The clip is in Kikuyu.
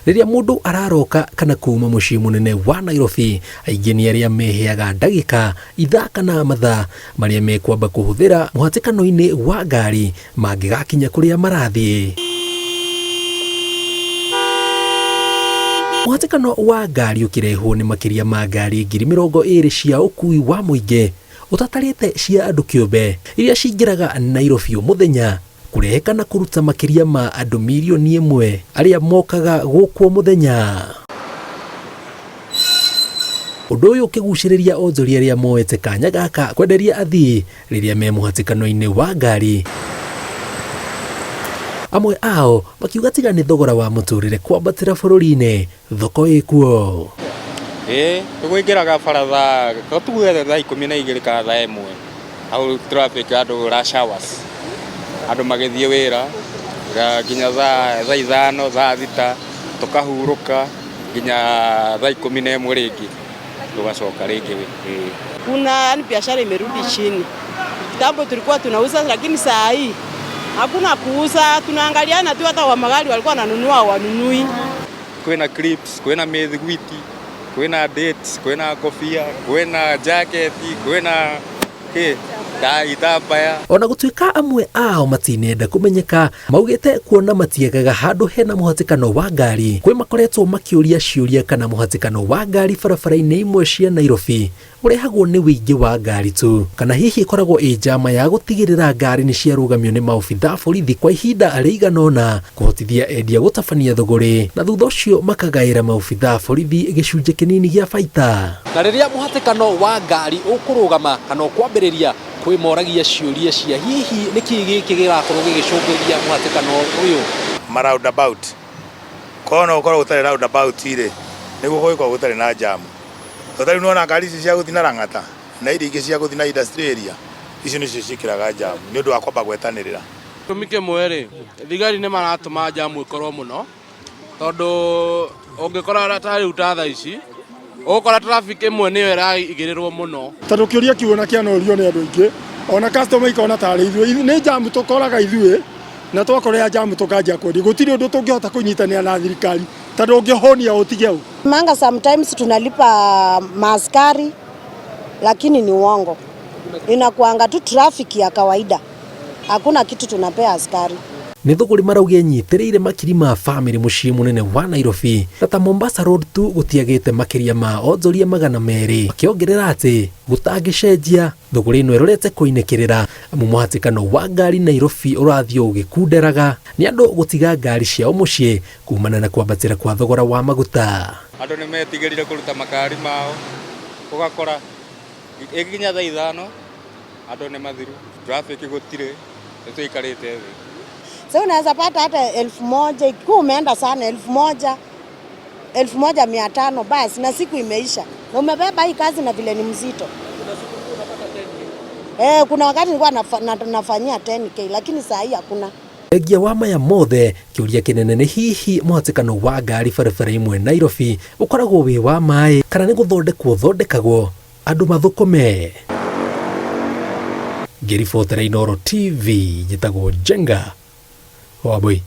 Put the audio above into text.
Rĩrĩa mũndũ araroka kana kuma mũciĩ mũnene wa Nairobi, aingĩ nĩ arĩa meheaga ndagĩka, ithaa kana mathaa marĩa mekwamba kũhũthĩra mũhatĩkano-inĩ wa ngari mangĩgakinya kũrĩa marathiĩ. Mũhatĩkano wa ngari ũkĩrehwo nĩ makĩria ma ngari 20,000 cia ũkui wa mũingĩ ũtatarĩte cia andũ kĩũmbe iria cingĩraga Nairobi o mũthenya kũrehe kana kũruta makĩria ma andũ 1 million arĩa mokaga gũkũ o mũthenya. Ũndũ ũyũ ũkĩgucĩrĩria onjoria arĩa moete kanya gaka kwenderia athii rĩrĩa me mũhatĩkano-inĩ wa ngari. Amwe ao makiuga tiga nĩ thogora wa mũtũrĩre kwambatĩra bũrũri-inĩ, thoko ĩkuo. Ĩĩ tũkũingĩraga bara thaa tuge thaa 12 kana thaa 1, hau traffic andũ rush hours, andũ magĩthiĩ wĩra nginya thaa 5, thaa 6 tũkahurũka nginya thaa 11 rĩngĩ tũgacoka rĩngĩ. Ĩĩ. Kuna yani biashara imerudi chini. Kitambo tulikuwa tunauza, lakini saa hii hakuna kuuza, tunaangaliana tu, hata wa magari walikuwa wananunua wanunui. Kwĩna clips, kwĩna mĩthiguiti, kwĩna dates, kwĩna kobia, kwĩna jaketi, kwĩna kĩ itambaya. Ona gũtuĩka amwe ao matinenda kũmenyeka, maugĩte kuona matiagaga handũ hena mũhatĩkano wa ngari, kwĩ makoretwo makĩũria ciũria kana mũhatĩkano wa ngari barabara-inĩ imwe cia Nairobi ũrehagwo nĩ wĩingĩ wa ngari tu, kana hihi ĩkoragwo ĩ njama ya gũtigĩrĩra ngari nĩ ciarũgamio nĩ maobitha borithi kwa ihinda rĩigana ũna kũhotithia endia gũtabania thũgũrĩ, na thutha ũcio makagaĩra maobitha borithi gĩcunjĩ kĩnini gĩa baita. Na rĩrĩa mũhatĩkano wa ngari ũkũrũgama kana ũkwambĩrĩria, kwĩ moragia ciũria cia hihi nĩkĩ gĩkĩ gĩrakorwo gĩgĩcũngĩrĩria mũhatĩkano ũyũ. Ma roundabout, korwo no gũkorwo gũtarĩ roundabout rĩ, nĩguo gũgĩkorwo gũtarĩ na jam. Tondũ rĩu nĩwona ngari ici cia gũthiĩ na Lang'ata na iria ingĩ cia gũthiĩ na industrial area, icio nĩcio ciĩkĩraga jam nĩ ũndũ wa kwamba gwetanĩrĩra. Gĩtũmi kĩmwe rĩ, thigari nĩ maratũma njamu ĩkorwo mũno, tondũ ũngĩkora ta rĩu ta thaa ici, ũgũkora traffic ĩmwe nĩyo ĩraigĩrĩrwo mũno. Tondũ kĩũria kĩu ona kĩanorio nĩ andũ aingĩ, ona customer ikona tarĩ ithuĩ nĩ jam tũkoraga ithuĩ, na twakorea jam tũkanjia kwendia. Gũtirĩ ũndũ tũngĩhota kũnyitanĩra na thirikari tondũ ũngĩhũnia ũtige ũ. Manga sometimes tunalipa maaskari, lakini ni uongo. Inakuanga tu traffic ya kawaida, hakuna kitu tunapea askari. Nĩ thũgũrĩ marauga ĩnyitĩrĩire makiri ma bamĩrĩ mũciĩ mũnene wa Nairobi, na ta Mombasa Road tu gũtiagĩte makĩria ma onjoria 200, makĩongerera atĩ gũtangĩcenjia thũgũrĩ ĩno ĩrorete kũinĩkĩrĩra, amu mũhatĩkano wa ngari Nairobi ũrathiĩ ũgĩkunderaga nĩ andũ gũtiga ngari ciao mũciĩ kumana na kwambatĩra kwa thogora wa maguta. Andũ nĩ metigĩrire kũruta makari mao, ũgakora ĩgĩkinya thaa 5 andũ nĩ mathiru, traffic gũtirĩ, nĩ tũikarĩte thĩ. Sasa unaweza pata hata 1000 ikiwa umeenda sana, 1000, 1500 basi, na siku imeisha na umebeba hii kazi na vile ni mzito. Eh, kuna wakati nilikuwa nafanyia 10K, lakini saa hii hakuna. Thengia wa maya mothe, kĩũria kĩnene nĩ hihi mũhatĩkano wa ngari barabara imwe Nairobi ũkoragwo wĩ wa maĩ kana nĩ gũthondekwo ũthondekagwo andũ mathũkũme. Ngĩribotera Inooro TV, njĩtagwo Njenga Wambui.